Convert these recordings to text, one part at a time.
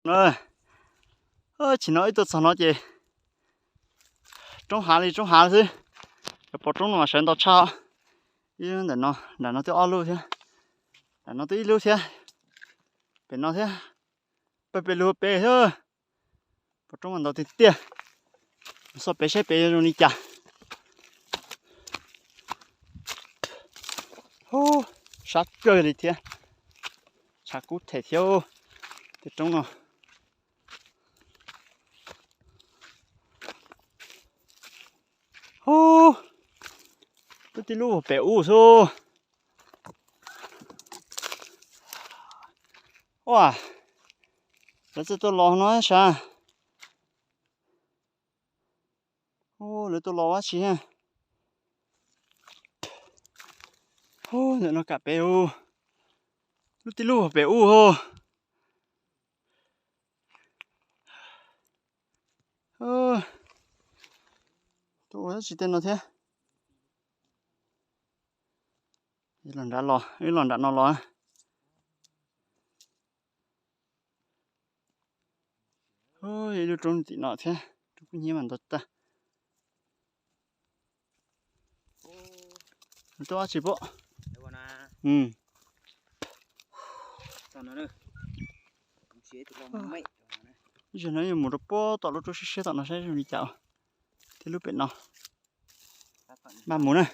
Tsis no ib tuaj txog no ces roob hav li roob hav xwb. Cov pov roob no mas sawv ntau tshaj. Ib ntawm no, nram no twb ob lub thiab, nram no twb ib lub thiab, pem no thiab, pawg pem lug pem thiab. Pov roob mas ntau tiag tiag. Xauj pem saib pem yuav zoo li cas. Hu, sab kawg li thiab. Tshav kub them thiab tej roob no. Hu, lub tib lub pem ub xwb. Ua, lawv txawj tuaj los no sav. Lawv tuaj los ua tsi? Ntawm no kam pem ub, lub tib lub pem ub. Tuaj ua dab tsi tej no thiab? Los nrad los, wb los nram no los. Ib lub roob tim no thiab, roob kub hnyiab mas ntau tag. Tuaj dab tsi pob? Zaum no yuav mus rau puag tom lub roob siab siab tom no saib zoo li cas. Thiab lub pem no. Npaj mus na.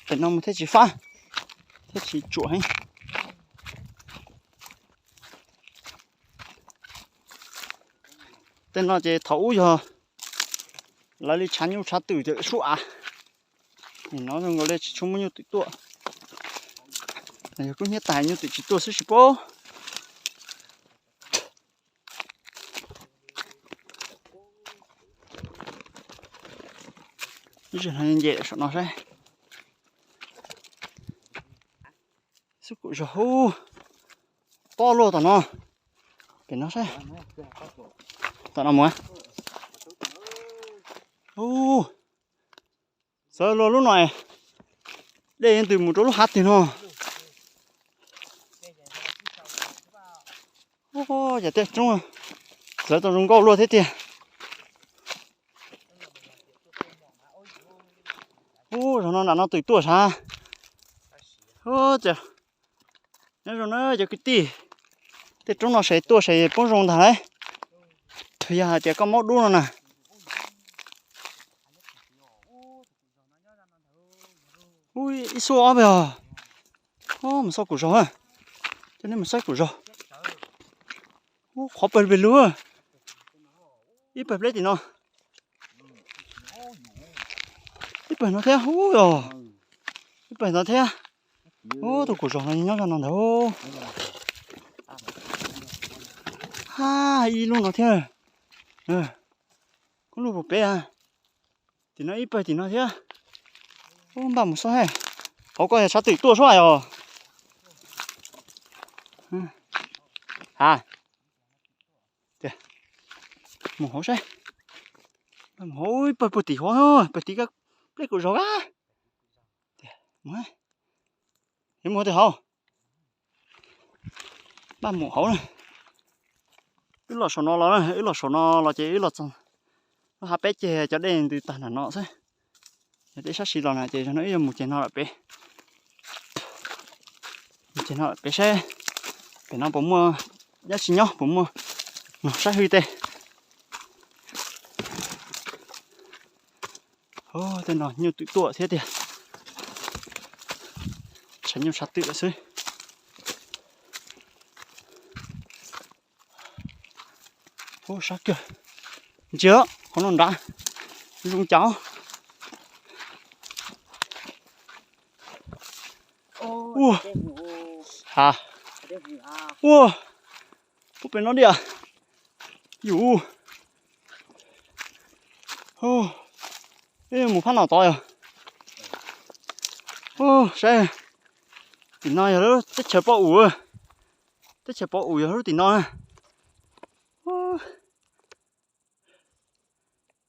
Pem no mus thiaj tsis fab, thiaj tsis tsuam heev. Tej no ces thaum ub yog lawv li tshav nyuj tshav twm cawm sub av. Nim no zoo nkaus li tsis tshua muaj nyuj twm tuaj. Yog kub hnyiab tas nyuj twm tsis tuaj xwb sis paub. Ib zaug no nce saum no saib. Xub kum zog hu, tob luaj tom no. Pem no saib. Tom no mus. Txawv luag lub no, dej yeej ntws mus rau lub hav twg no. Cas tej roob txawv tau zoo nkauj luaj thiab tiag. Ub, zaum no nram no twm tuaj sav. Ub, cas nyob zoo na cov kwv tij, tej roob no seb tuaj seb poob zoo ntag lauj. Tsuas yog hais tias koj maub dub no na. Ub, ib xub ob peb os. Mus xauj kum zog, coj nej mus saib kum zog. Ub, qhov pawg pawg lug, ib pawg pleb tim no, ib pawg no thiab, ub, ib pawg no thiab. Ub, tus kum zog no nyob zog no ntag. Ha, ib lub no thiab. Koj lub puas peb a? Tim no ib pawg tim no thiab. Ub, npaj mus xauj he. Hauv ko yog tshav twm tuaj suab yog. Ha, mus hauv saib. Mus hauv ib pawg puag tim hov, pawg tim ko, pleb kum zog a. Mus, yuav mus hauv twg hauv? Npaj mus hauv na. Wb los saum no los na, wb los saum no los ces wb los txog lub hav peb ceg cov dej ntws tag nram no xwb. Yog dej sab sim los na ces zaum no wb yuav mus ceg no lawm pem. Mus ceg no lawm pem saib pem no puas muaj dab tsi nyob, puas muaj mloog saib hwj tej. Tej no nyuj twm tuaj thiab tiag. Tshav nyuj tshav twm lawm xwb. Ub, sab kawg. Ntsia qhov no nrad, zoo cas. Ua, ha, ua, puag pem no diam. Yus, mus phab no tod yog. Saib, tim no yog lub teb chaws pov um. Teb chaws pov um yog lub tim no na.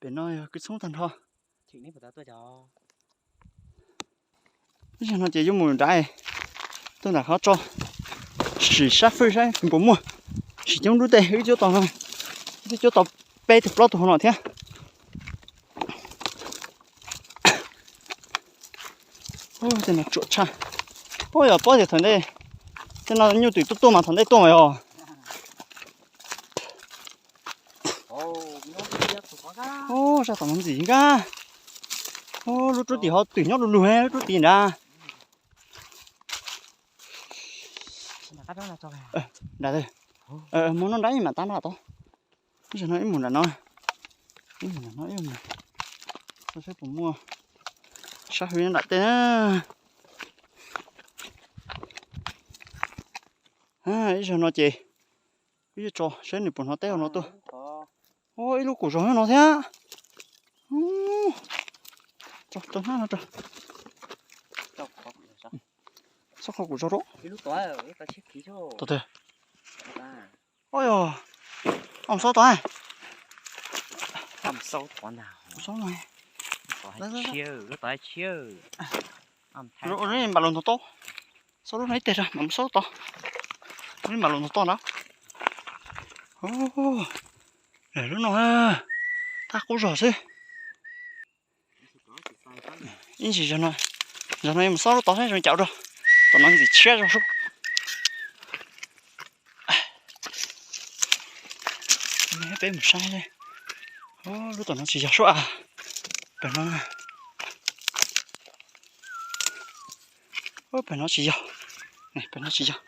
Pem no yog kwv txhoob tag nrho. Ib zaug no ces yuav mus nrad. Tuaj nram qhov tso, sim sab fwj saib puas muaj. Sim coob dub tej, wb cuab tau no, wb cuab tau peb tug plaub tug hauv no thiab. Tej no tsuam tshaj. Ua yog pob tias thaum ntej, tej no nyuj twm tuaj tuaj mas thaum ntej tuaj mas yog. Zaj tom no ntxim nkaj. Lub roob tim ho twm nyob lug lug, lub roob tim nrad. Nrad, mus no nrad mam tab nrad tod. Ib zaug no wb mus nram no, wb mus nram no, wb mus saib puas muaj sab hwb nyob nram tej na. Ib zaug no ces wb yuav tso saib nws puas hnov teb hauv no tuaj. Ua ib lub kaum zog no thiab. Tso hnab no, xob qhov kuv zog rau. Ua yog, mus xauj tod. Npam lus ntog tod, xauj lub no ib teg, mam mus xauj tod. Npam lus ntog tod na. Lub no, tab qub zog xwb. Ib ntsis zog no, zog no yuav mus xauj lub tod saib zoo caum rau. Tom no ntxim tshiab zog sub. Peb mus saib, lub tom no tsis yog sub as. Pem no, pem no tsis yog, pem no tsis yog,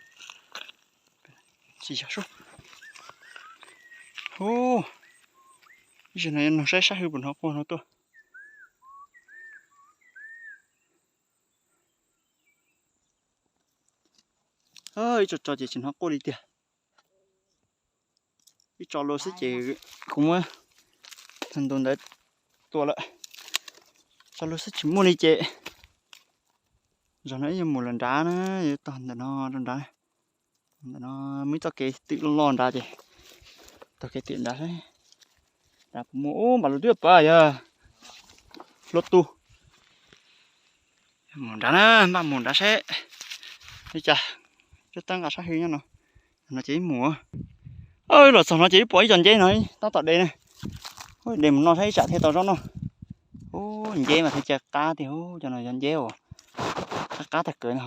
tsis yog sub. Ib zaug no yuav nug saib sab hwb puas hnov quaj no tuaj. Ib tso tso ces tsis hnov quaj li tiag. Ib tso lawm xwb ces kuv muab tag ntu ntawd tua lawm. Tso lawm xwb tsis muaj li ces zog no ib yuav mus lawm nrad na, yuav tog ntawm no rau nrad. Ntawm no muaj ib txoj kev twm loj loj nrad ces taug kev twm nrad saib. Nrad puas muaj, ub, npam lus twb pawv yog hluav tus. Mus nrad na, npaj mus nrad saib li cas. Cuab teeb nqa sab hwb nyob no, no ces ib mus. Los txog no ces ib pom ib co nceb no tab tom de na. De mus no saib ib tsam thiaj tau zaub noj. Ub, nceb mas thiaj cia qab tiag, ub, cov no yog nceb uas qab qab tag kawg no.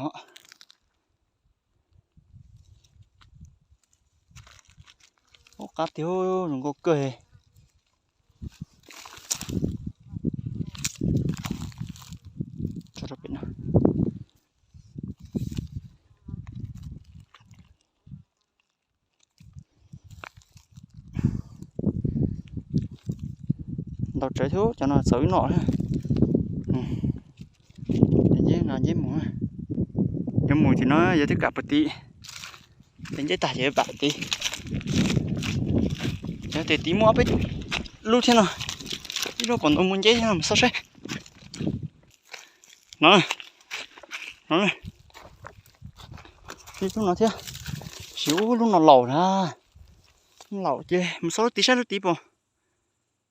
Ub, qab tiag, zoo nkauj kawg. Ntau tsawv thiab, cov no txaus wb noj. Nceb nqa nceb mus, yuav mus ces no yog twb kam puag tid. Tes nceb tag ces pam tid. Cov tes tid muaj ob peb lub thiab no, ib lub pom ntau muaj nceb thiab no, mus xauj saib. No, no, ib lub no thiab, sis ub lub no laus na, laus ces mus xauj lub tid saib lub tid pom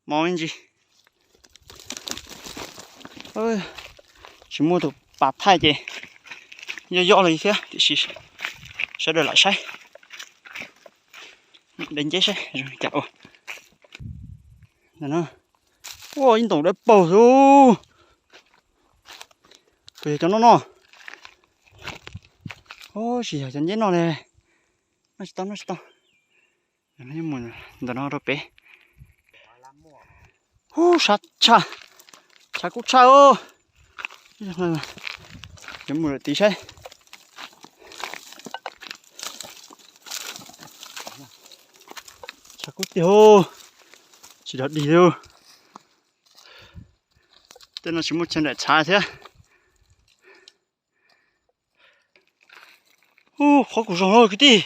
mov me ntsis. Tsis muaj tus pas thaij ces yoj yoj li thiab tiam sis sawv daws lam saib. De nceb saib zoo li cas ua. Ua ib ntaus dawb paug xwb. Puas yog cov no no? Tsis yog cov nceb no li. Noj tsis tau, noj tsis tau. Ntawm no rau pem. Ub, sab tshaj, tshav kub tshaj os. Yuav mus lawm tid saib. Tshav kub tiag, tsis dog dig li. Tej no tsis muaj chaw nraim tshav thiab. Ub, qhov kuv zog no kwv tij.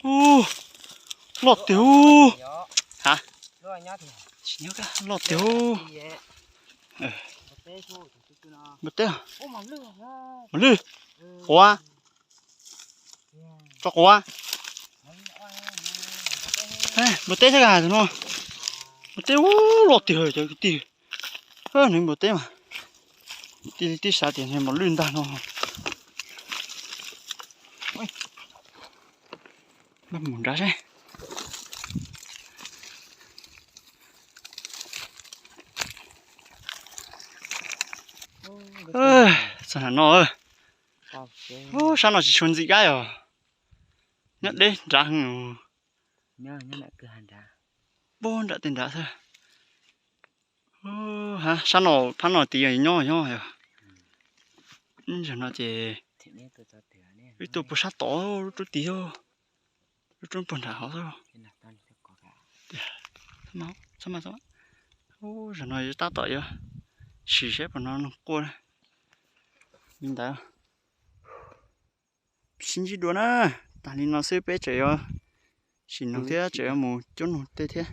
Ub, loj tiag ub. Ha, loj tiag ub. Npua teb, mos lwj, quav, tso quav. Npua teb thiab, no npua teb ub, loj tiag cov kwv tij. Nws npua teb mas tij tib xav tias mos lwj ntag no. Mus nrad seb. Txog nram no, sab no tsis tshua ntxim kab yog nyob deb nrad heev. Nyob nram tej nrad xwb. Sab no phab no tid yog nyob nyob yog. Zaum no ces wb tuaj puag sab tod lub roob tid, lub roob puag nram hov xwb. Zaum no yuav tab tom yuav sim seb puas hnov noog quaj li ntawd. Sib ntsib dua na, tag li no xwb peb tseem yuav sim noog thiab tseem yuav mus cuab noog tej thiab.